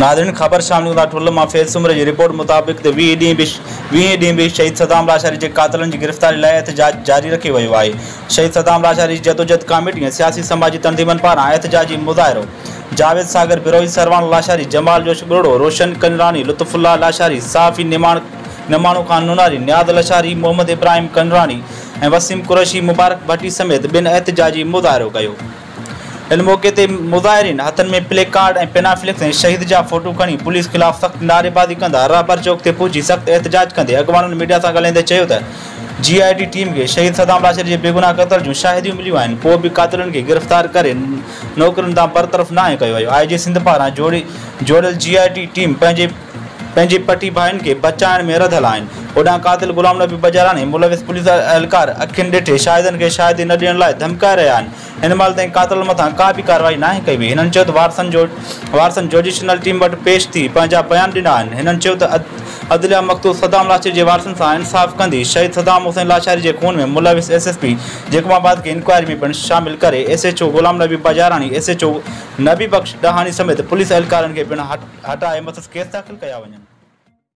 ناظرين خبر شامل ڪندا ٺل مان فيض سومري جي رپورٽ مطابق ته 20 ڏينهن به 20 ڏينهن به شهيد صدام لاشاري جي قاتلن جي گرفتاري لاء احتجاج جاري رکيو ويو آهي. شهيد صدام لاشاري جي جدوجهد ڪاميٽي ۽ سياسي سماجي تنظيمن پاران احتجاجي مظاهرو جاويد ساگر بروهي، سرواڻ لاشاري، جمال جوش ٻرڙو، روشن ڪنراڻي، لطف الله لاشاري، صحافي نماڻ نماڻو خان نوناري، نياز لاشاري، محمد ابراهيم ڪنراڻي ۽ وسيم قريشي، مبارڪ ڀٽي سميت ٻين احتجاجي مظاهرو ڪيو. ان موقعي تي مظاهرين هٿن ۾ پلي ڪارڊ ۽ پينافليڪس ۽ شهيد جا فوٽو کڻي پوليس خلاف سخت نعريبازي ڪندا رهبر چوڪ تي پهچي سخت احتجاج ڪندي اڳواڻن ميڊيا سان ڳالهائيندي چيو ته جي آء ٽي ٽيم کي شهيد صدام لاشاري جي بيگناهه قتل جون شاهديون مليون آهن پوء به قاتلن کي گرفتار ڪري نوڪرين تان برطرف ناهي ڪيو ويو آء جي سنڌ پاران جوڙيل جي آء ٽي ٽيم پنهنجي پنهنجي پٽي ڀائين کي بچائڻ ۾ رڌل آهن. هوڏانهن قاتل غلام نبي بجاراڻي ملوث پوليس اهلڪار اکين ڏٺي شاهدن کي شاهدي نه ڏيڻ لاء ڌمڪائي رهيا آهن. هن مهل تائين قاتلن مٿان ڪا به ڪارروائي ناهي ڪئي وئي. هنن چيو ته وارثن جو وارثن جوڊيشنل ٽيم وٽ پيش ٿي پنهنجا بيان ڏنا آهن. هنن چيو ته عدليه مقتول صدام لاشاري جي وارثن سان انصاف ڪندي شهيد صدام حسين لاشاري جي خون ۾ ملوث ايس ايس پي جيڪب آباد کي انڪوائري ۾ پڻ شامل ڪري S H O Ghulam Nabi Bijarani, S H O Nabi Bakhsh Dahani سميت پوليس اهلڪارن کي پڻ هٽائي مٿس ڪيس داخل ڪيا وڃن.